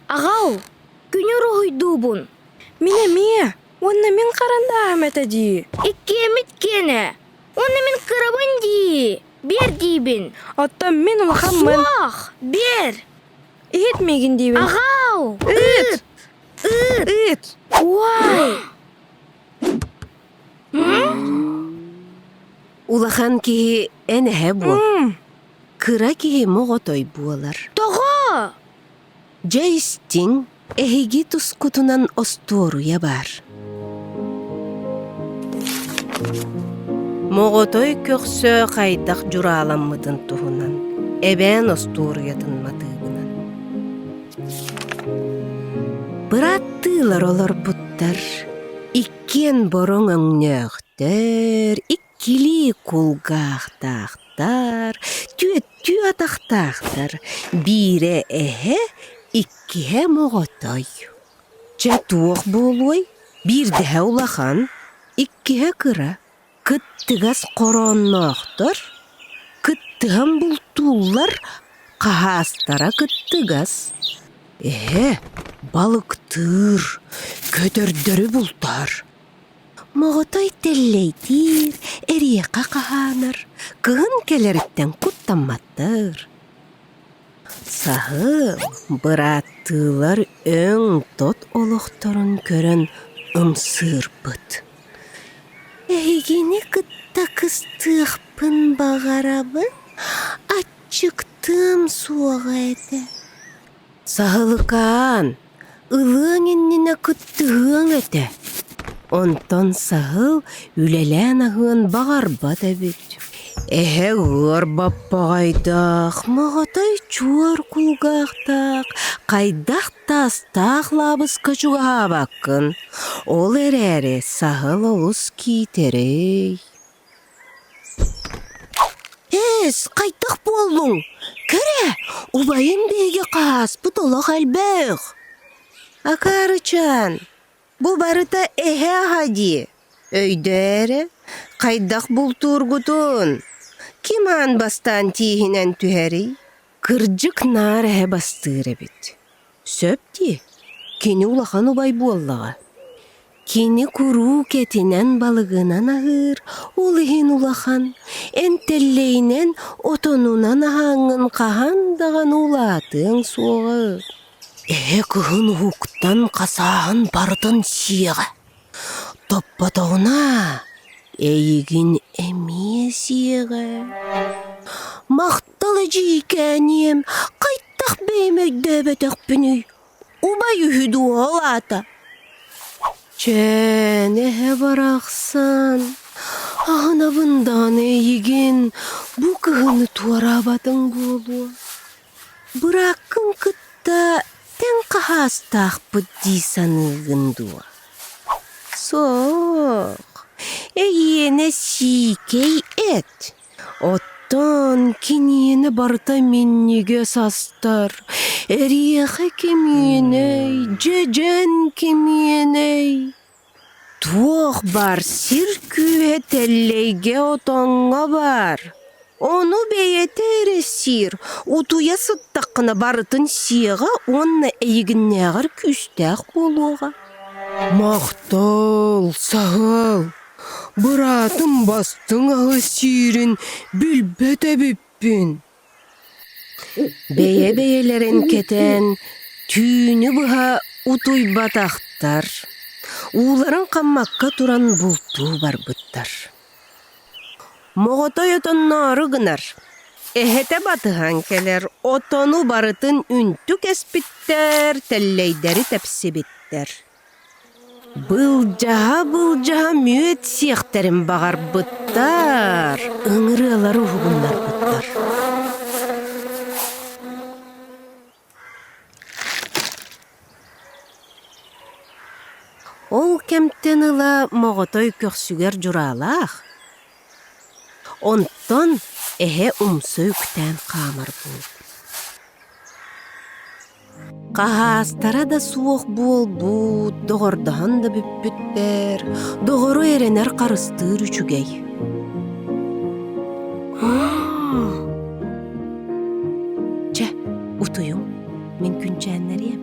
Аҕал, күнү уруһуйдуубун. Мин эмиэ. Уонна мин харандааһым этэ дии. Иккиэммит киэнэ. Уонна мин кырабын дии. Биэр диибин. Оттон мин улахаммын. Суох, биэр. Иһит миигин диибин. Аҕал! Ыыт! Ыыт! Ыыт! Уай! Улахан киһи эн эһэ буол. Кыра киһи моҕотой буолар. Тоҕо? Дьэ истиҥ, эһиги тускутунан остуоруйа баар. Моҕотой көхсө хайдах дьурааламмытын туһунан эбээн остуоруйатын матыыбынан. Бырааттыылар олорбуттар, иккиэн бороҥ өҥнөөхтөр, иккилии кулгаахтаахтар, түөттүү атахтаахтар, биирэ эһэ, иккиһэ моҕотой. Чэ, туох буолуой, биирдэһэ улахан, иккиһэ кыра, кыттыгас хороонноохтор, кыттыһан бултууллар, хаһаастара кыттыгас. Эһэ балыктыыр, көтөрдөрү бултаар. Моҕотой тэллэйдиир, эриэхэ хаһаанар, кыһын кэлэриттэн куттамматтар. Саһыл бырааттыылар өҥ-тот олохторун көрөн ымсыырбыт. «Эһигини кытта кыстыахпын баҕарабын, аччыктыам суоҕа этэ». Саһылыкаан, ылыаҥ иннинэ кыттыһыаҥ этэ. Онтон саһыл үлэлээн аһыан баҕарбат эбит. Эһэ ыар баппаҕайдаах, моҕотой чуор кулгаахтаах, хайдах таастаах лаабыска чугаһаабаккын. Ол эрээри саһыл олус киитэрэй. Эс, хайдах буоллуҥ? Көрө, убайым биһиги хаһааспыт олох элбэх. Акаарычаан, бу барыта эһэ аһа дии. Өйдөө эрэ, хайдах бултуургутун? Ким аан бастаан тииһинэн түһэрий? Кырдьык наар эһэ бастыыр эбит. Сөп дии, кини улахан убай буоллаҕа. Кини куруук этинэн балыгынан аһыыр, ол иһин улахан, эн тэллэйинэн, отонунан аһааҥҥын хаһан даҕаны улаатыаҥ суоҕа. Эһэ кыһын уһуктан хасааһын барытын сиэҕэ. Топпотоҕуна, эйигин эмиэ сиэҕэ. Махтал эдьиийкээниэм, хайдах бэйэм өйдөөбөтөхпүнүй? Убай үһү дуо ол аата? Чээн, эһэ барахсан, аһынабын даҕаны эйигин бу кыһыны туораабатыҥ буолуо. Бырааккын кытта тэҥ хаһаастаахпыт дии саныыгын дуо? Суох, эйиэнэ сиикэй эт. Оттон киниэнэ барыта минньигэс астар, эриэхэ кимиэнэй, дьэдьэн кимиэнэй. Туох баар сир күүһэ тэллэйгэ отоҥҥо баар. Ону бэйэтэ эрэ сиир, утуйа сыттаххына барытын сиэҕэ уонна эйигиннээҕэр күүстээх буолуоҕа. Махтал, саһыл, быраатым бастыҥ аһы сиирин билбэт эбиппин. Бэйэ-бэйэлэрин кэтээн, түүнү быһа утуйбатахтар, ууларын хаммакка туран бултуу барбыттар. Моҕотой отонноору гынар, эһэтэ батыһан кэлэр, отону барытын үнтү кэспиттэр, тэллэйдэри тэпсибиттэр. Былдьаһа-былдьаһа мүөт сиэхтэрин баҕарбыттар, ыҥырыалары уһугуннарбыттар. Ол кэмтэн ыла моҕотой көхсүгэр дьураалаах, онтон эһэ умса үктээн хаамар буолбут. Хаһаастара да суох буолбут, доҕордоһон да бүппүттэр, доҕору эрэнэр харыстыыр үчүгэй. Чэ, утуйуҥ, мин күнчээннэриэм.